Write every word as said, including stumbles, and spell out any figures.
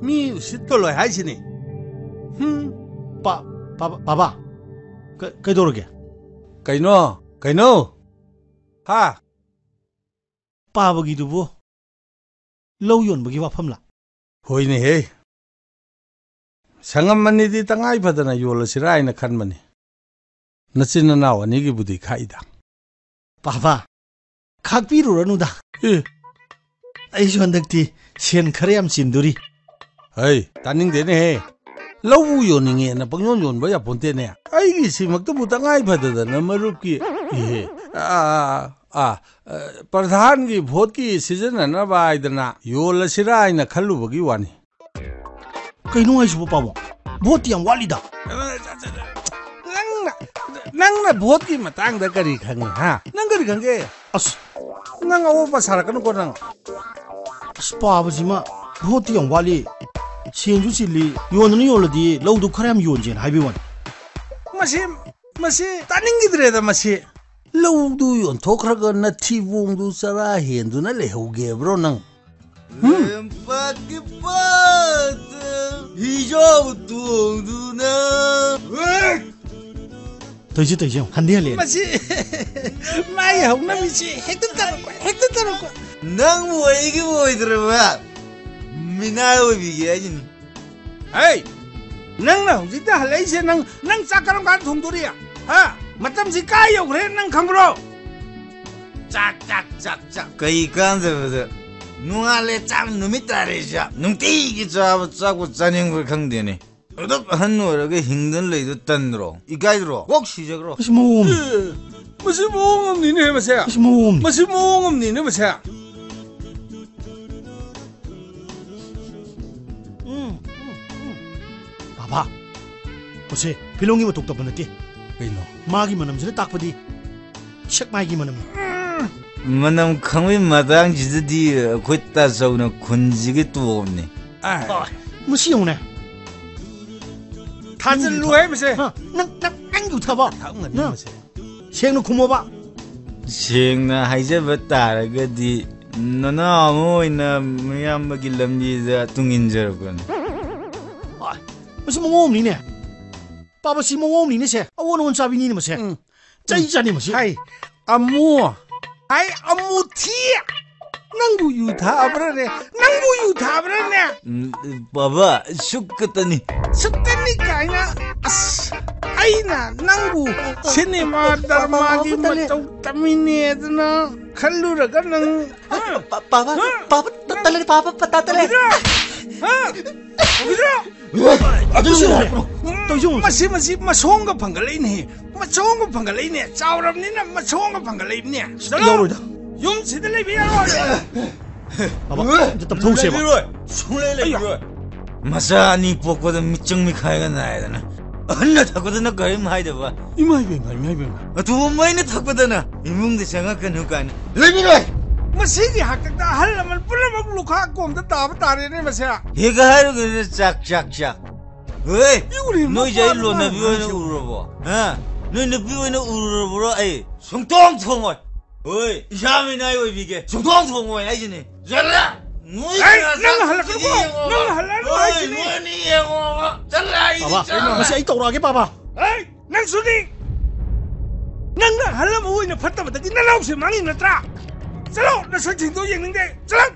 ꯃꯤ ꯎꯁꯤꯠꯇ ꯂꯣꯏ ꯍꯥꯏꯁꯤꯅꯤ꯫ ꯍꯨꯝ꯫ ꯄꯥ-, ꯄꯥꯕ, ꯄꯥꯕ꯫ ꯀ-, ꯀꯩꯗꯧꯔꯒꯦ? ꯀꯩꯅꯣ? ꯀꯩꯅꯣ? ꯍꯥ? ꯄꯥꯕꯒꯤꯗꯨꯕꯨ ꯂꯧ ꯌꯣꯟꯕꯒꯤ ꯋꯥꯐꯝꯂꯥ? ꯍꯣꯏꯅꯦꯍꯦ꯫ ꯁꯪꯉꯝ ꯑꯅꯤꯗꯤ ꯇꯉꯥꯏ ꯐꯗꯅ ꯌꯣꯜꯂꯁꯤꯔꯥ ꯍꯥꯏꯅ ꯈꯟꯕꯅꯤ꯫ ꯅꯆꯤꯟ ꯅꯅꯥꯎ ꯑꯅꯤꯒꯤꯕꯨꯗꯤ ꯈꯥꯛꯏꯗ꯫ ꯄꯥꯕ, ꯈꯥꯛꯄꯤꯔꯨꯔꯅꯨꯗ꯫ ꯑꯦ꯫ ꯑꯩꯁꯨ ꯍꯟꯗꯛꯇꯤ ꯁꯦꯟ ꯈꯔ ꯌꯥꯝ ꯆꯤꯟꯗꯣꯔꯤ꯫ ꯍꯩ, ꯇꯥꯅꯤꯡꯗꯦꯅꯦꯍꯦ꯫ ꯂꯧꯕꯨ ꯌꯣꯟꯅꯤꯡꯉꯦꯅ ꯄꯪꯌꯣꯟ ꯌꯣꯟꯕ ꯌꯥꯄꯣꯟꯇꯦꯅꯦ꯫ ꯑꯩꯒꯤ ꯁꯤꯃꯛꯇꯕꯨ ꯇꯉꯥꯏ ꯐꯗꯗꯅ ꯃꯔꯨꯞꯀꯤ, ꯏꯍꯦ, ꯑꯥ, ꯑꯥ, ꯑꯥ, ꯄ꯭ꯔꯙꯥꯟꯒꯤ ꯚꯣꯠꯀꯤ ꯁꯤꯖꯤꯟꯅꯅꯕ ꯍꯥꯏꯗꯅ ꯌꯣꯜꯂꯁꯤꯔꯥ ꯍꯥꯏꯅ ꯈꯜꯂꯨꯕꯒꯤ ꯋꯥꯅꯤ꯫ ꯀꯩꯅꯣ ꯍꯥꯏꯁꯤꯕꯨ, ꯄꯥꯕꯨꯡ? ꯚꯣꯠꯇꯤ ꯌꯥꯝ ꯋꯥꯠꯂꯤꯗ꯫ ꯅꯪꯅ, ꯅꯪꯅ ꯚꯣꯠꯀꯤ ꯃꯇꯥꯡꯗ ꯀꯔꯤ ꯈꯪꯉꯤ, ꯍꯥ? ꯅꯪ ꯀꯔꯤ ꯈꯪꯒꯦ? ꯑꯁ꯫ ꯅꯪ ꯑꯑꯣꯄ ꯁꯥꯔꯛꯀꯅꯨꯀꯣ, ꯅꯪ꯫ ꯑꯁ, ꯄꯥꯕꯁꯤꯃ ꯚꯣꯠꯇꯤ ꯌꯥꯝ ꯋꯥꯠꯂꯤ꯫ ꯁꯦꯟꯁꯨ ꯆꯤꯜꯂꯤ꯫ ꯌꯣꯟꯗꯅ ꯌꯣꯜꯂꯗꯤ ꯂꯧꯗꯨ ꯈꯔ ꯌꯥꯝ ꯌꯣꯟꯁꯦꯅ ꯍꯥꯏꯕꯩ ꯋꯥꯅꯤ꯫ ꯃꯁꯤ, ꯃꯁꯤ ꯇꯥꯅꯤꯡꯈꯤꯗ꯭ꯔꯦꯗ, ꯃꯁꯤ꯫ ꯂꯧꯗꯨ ꯌꯣꯟꯊꯣꯛꯈ꯭ꯔꯒ ꯅꯊꯤꯕꯣꯡꯗꯨ ꯆꯔꯥ ꯍꯦꯟꯗꯨꯅ ꯂꯩꯍꯧꯒꯦꯕ꯭ꯔꯣ ꯅꯪ? ꯂꯦꯝꯄꯥꯛꯀꯤ ꯄꯥꯠꯇ ꯍꯤꯖꯥꯎ ꯇꯣꯡꯗꯨꯅ꯫ ꯇꯧꯏꯁꯦ, ꯇꯧꯏꯁꯦ ꯌꯦꯡꯉꯨ꯫ ꯍꯟꯗꯤ ꯍꯜꯂꯦ꯫ ꯃꯁꯤ, ꯃꯥꯒꯤ ꯍꯧꯅꯕꯤꯁꯤ ꯍꯦꯛꯇ ꯇꯧꯔꯛꯄ, ꯍꯦꯛꯇ ꯇꯧꯔꯛꯄ꯫ ꯅꯪꯕꯨ ꯑꯩꯒꯤ ꯑꯣꯏꯗ꯭ꯔꯕ ꯃꯤꯅꯥꯏ ꯑꯣꯏꯕꯤꯒꯦ ꯍꯥꯏꯁꯤꯅꯤ꯫ ꯍꯩ! ꯅꯪꯅ ꯍꯧꯖꯤꯛꯇ ꯍꯜꯂꯛꯏꯁꯦ, ꯅꯪ, ꯅꯪ ꯆꯥꯛ ꯀꯔꯝ ꯀꯥꯟꯗ ꯊꯣꯡꯗꯣꯔꯤ? ꯍꯥ? ꯃꯇꯝꯁꯤ ꯀꯥꯏ ꯌꯧꯈ꯭ꯔꯦ, ꯅꯪ ꯈꯪꯕ꯭ꯔꯣ? ꯆꯥꯛ, ꯆꯥꯛ, ꯆꯥꯛ, ꯆꯥꯛ꯫ ꯀꯩ ꯀꯥꯟꯗꯕꯗ? ꯅꯣꯡꯉꯥꯜꯂꯦ ꯆꯥꯛ, ꯅꯨꯃꯤꯠ ꯇꯥꯔꯦ ꯆꯥꯛ꯫ ꯅꯨꯡꯇꯤꯒꯤ ꯆꯥꯕ ꯆꯥꯛꯄꯨ ꯆꯥꯅꯤꯡꯕ꯭ꯔꯥ ꯈꯪꯗꯦꯅꯦ꯫ ꯑꯗꯨꯛ ꯑꯍꯟ ꯑꯣꯏꯔꯒ ꯍꯤꯡꯗꯅ ꯂꯩꯗꯣ ꯇꯟꯗ꯭ꯔꯣ? ꯏꯀꯥꯏꯗ꯭ꯔꯣ? ꯀꯣꯛ ꯁꯤꯖꯈ꯭ꯔꯣ꯫ ꯃꯁꯤ ꯃꯑꯣꯡ ꯑꯃꯅꯤ꯫ ꯑꯦ, ꯃꯁꯤ ꯃꯑꯣꯡ ꯑꯃꯅꯤꯅꯦ ꯃꯁꯦ꯫ ꯃꯁꯤ ꯃꯑꯣꯡ ꯑꯃꯅꯤ꯫ ꯃꯁꯤ ꯃꯑꯣꯡ ꯑꯃꯅꯤꯅꯦ ꯃꯁꯦ꯫ ꯎꯝ, ꯎꯝ, ꯎꯝ꯫ ꯕꯥꯕꯥ, ꯃꯁꯤ ꯐꯤꯂꯝꯒꯤ ꯃꯇꯧ ꯇꯝꯕ ꯅꯠꯇꯦ꯫ ꯀꯩꯅꯣ? ꯃꯥꯒꯤ ꯃꯅꯝꯁꯤꯅ ꯇꯥꯛꯄꯗꯤ ꯁꯦꯛꯃꯥꯏꯒꯤ ꯃꯅꯝꯅꯤ꯫ ꯃꯅꯝ ꯈꯪꯕꯒꯤ ꯃꯇꯥꯡꯁꯤꯗꯗꯤ ꯑꯩꯈꯣꯏ ꯇꯥꯆꯧꯅ ꯈꯨꯟꯁꯤꯒꯤ ꯇꯣꯞꯅꯤ꯫ ꯑꯥꯏ꯫ ꯑꯣ, ꯃꯁꯤ ꯌꯦꯡꯉꯨꯅꯦ꯫ ꯊꯥꯖꯤꯜꯂꯨ ꯍꯥꯏꯕꯁꯦ꯫ ꯍꯥ, ꯅꯪ, ꯅꯪ, ꯅꯪ ꯌꯨ ꯊꯛꯑꯕꯣ? ꯊꯛꯑꯝꯒꯅꯤ ꯅꯪ ꯃꯁꯦ꯫ ꯁꯦꯡꯅ ꯈꯨꯝꯃꯣꯕ꯫ ꯁꯦꯡꯅ ꯍꯥꯏꯖꯕ ꯇꯥꯔꯒꯗꯤ ꯅꯅꯥꯎ ꯑꯃ ꯑꯣꯏꯅ ꯃꯌꯥꯝꯕꯒꯤ ꯂꯝꯕꯤꯗ ꯇꯨꯡ ꯏꯟꯖꯔꯛꯄꯅꯤ꯫ ꯑꯥꯏ, ꯃꯁꯤ ꯃꯑꯣꯡ ꯑꯃꯅꯤꯅꯦ꯫ ꯄꯥꯕ, ꯁꯤ ꯃꯑꯣꯡ ꯑꯃꯅꯤꯅꯦ ꯁꯦ꯫ ꯑꯑꯣꯟ ꯑꯑꯣꯟ ꯆꯥꯕꯤꯅꯤꯅꯦ ꯃꯁꯦ꯫ ꯎꯝ꯫ ꯆꯩ ꯆꯥꯅꯤ ꯃꯁꯤ꯫ ꯍꯥꯏ, ꯑꯃꯨ꯫ ꯍꯥꯏ, ꯑꯃꯨ ꯊꯤ꯫ ꯅꯪꯕꯨ ꯌꯨ ꯊꯥꯕ꯭ꯔꯥꯅꯦ? ꯅꯪꯕꯨ ꯌꯨ ꯊꯥꯕ꯭ꯔꯥꯅꯦ? ꯎꯝ, ꯄꯥꯕ, ꯁꯨꯛꯀꯇꯅꯤ꯫ ꯁꯨꯛꯀꯅꯤ ꯀꯥꯏꯅ꯫ ꯑꯁ, ꯑꯩꯅ ꯅꯪꯕꯨ ꯁꯤꯅꯦꯃꯥ ꯗꯔꯃꯥꯒꯤ ꯃꯇꯧ ꯇꯝꯃꯤꯅꯦꯗꯅ ꯈꯜꯂꯨꯔꯒ ꯅꯪ, ꯍꯥ? ꯄꯥ-, ꯄꯥꯕ, ꯍꯥ? ꯄꯥꯕ, ꯇ-, ꯇꯜꯂꯦ, ꯄꯥꯕ, ꯄ-, ꯇ-, ꯇꯜꯂꯦ꯫ ꯇꯧꯕꯤꯗ꯭ꯔꯣ? ꯍꯥ? ꯇꯧꯕꯤꯗ꯭ꯔꯣ? ꯑꯗꯨꯁꯨ ꯍꯥꯏꯔꯛꯄ꯭ꯔꯣ? ꯇꯧꯖꯧ꯫ ꯃꯁꯤ, ꯃꯁꯤ ꯃꯁꯣꯡꯒ ꯐꯪꯒꯠꯂꯛꯏꯅꯦ꯫ ꯃꯁꯣꯡꯒ ꯐꯪꯒꯠꯂꯛꯏꯅꯦ꯫ ꯆꯥꯎꯔꯕꯅꯤꯅ ꯃꯁꯣꯡꯒ ꯐꯪꯒꯠꯂꯛꯏꯕꯅꯦ꯫ ꯁꯤꯗ ꯆꯠꯂꯣ꯫ ꯌꯥꯎꯔꯣꯏꯗ꯫ ꯌꯨꯝꯁꯤꯗ ꯂꯩꯕ ꯌꯥꯔꯣꯏ꯫ ꯕꯥꯕꯥ, ꯑꯝꯇ ꯇꯞꯊꯧꯁꯦꯕ꯫ ꯂꯩꯕꯤꯔꯣꯏ꯫ ꯁꯨꯡꯂꯩ ꯂꯩꯕꯤꯔꯣꯏ꯫ ꯃꯆꯥ ꯑꯅꯤ ꯄꯣꯛꯄꯗ ꯃꯤꯆꯪ ꯃꯤꯈꯥꯏꯒ ꯅꯥꯏꯗꯅ꯫ ꯑꯍꯟꯅ ꯊꯛꯄꯗꯅ ꯀꯔꯤꯝ ꯍꯥꯏꯗꯕ꯫ ꯏꯃꯥ ꯏꯕꯦꯝꯃ, ꯏꯃꯥ ꯏꯕꯦꯝꯃ꯫ ꯑꯇꯣꯝꯕ ꯑꯩꯅ ꯊꯛꯄꯗꯅ ꯏꯃꯨꯡꯗ ꯆꯪꯉꯛꯀꯅꯨ ꯀꯥꯏꯅ꯫ ꯂꯩꯕꯤꯔꯣꯏ꯫ ꯃꯁꯤꯒꯤ ꯍꯥꯛꯇꯛꯇ ꯑꯍꯜ ꯂꯃꯟ ꯄꯨꯝꯅꯃꯛ ꯂꯨꯈꯥ ꯀꯣꯝꯗ ꯇꯥꯕ ꯇꯥꯔꯦꯅꯦ ꯃꯁꯦ꯫ ꯍꯦꯛ ꯍꯥꯏꯔꯨꯒꯅ ꯆꯥꯛ, ꯆꯥꯛ, ꯆꯥꯛ꯫ ꯍꯣꯏ, ꯏꯕꯨꯡꯉꯣ, ꯅꯣꯏꯁꯦ ꯑꯩ ꯃꯃꯥ ꯂꯣꯟꯅꯕꯤ ꯑꯣꯏꯅ ꯍꯥꯏꯁꯤꯕꯨ꯫ ꯎꯔꯨꯔꯕꯣ? ꯍꯥ? ꯅꯣꯏ ꯅꯨꯄꯤ ꯑꯣꯏꯅ ꯎꯔꯨꯔꯕ꯭ꯔꯣ ꯑꯩ? ꯁꯨꯡꯊꯣꯡ ꯊꯣꯡꯉꯣꯏ꯫ ꯍꯣꯏ, ꯏꯁꯥ ꯃꯤꯅꯥꯏ ꯑꯣꯏꯕꯤꯒꯦ꯫ ꯁꯨꯡꯊꯣꯡ ꯊꯣꯡꯉꯣꯏ ꯍꯥꯏꯁꯤꯅꯤ꯫ ꯌꯥꯔꯦ! ꯅꯣꯏ ꯑꯩ, ꯀꯅꯥ ꯅꯪ ꯆꯥꯛ ꯍꯜꯂꯛꯀꯅꯨꯀꯣ! ꯊꯤꯒꯦ ꯌꯦꯡꯉꯣꯕ꯫ ꯅꯪ ꯍꯜꯂꯛꯑꯅꯨ ꯍꯣꯏ, ꯍꯥꯏꯁꯤꯅꯤ! ꯅꯣꯏ ꯑꯅꯤ ꯌꯦꯡꯉꯣꯕ꯫ ꯆꯠꯂꯦ, ꯑꯩꯗꯤ ꯕꯥꯕꯥ, ꯆꯠꯂꯦ꯫ ꯃꯁꯤ ꯑꯩ ꯇꯧꯔꯛꯑꯒꯦ, ꯕꯥꯕꯥ꯫ ꯑꯩ, ꯅꯪꯁꯨꯅꯤ! ꯅꯪꯅ ꯑꯍꯜ ꯑꯃ ꯑꯣꯏꯅ ꯐꯠꯇꯕꯗꯒꯤ ꯅꯅꯥꯎꯁꯦ ꯃꯥꯡꯉꯤ ꯅꯠꯇ꯭ꯔꯥ? ꯆꯠꯂꯣ, ꯅꯁꯛꯁꯤꯡꯗꯣ ꯌꯦꯡꯅꯤꯡꯗꯦ꯫ ꯆꯠꯂꯣ!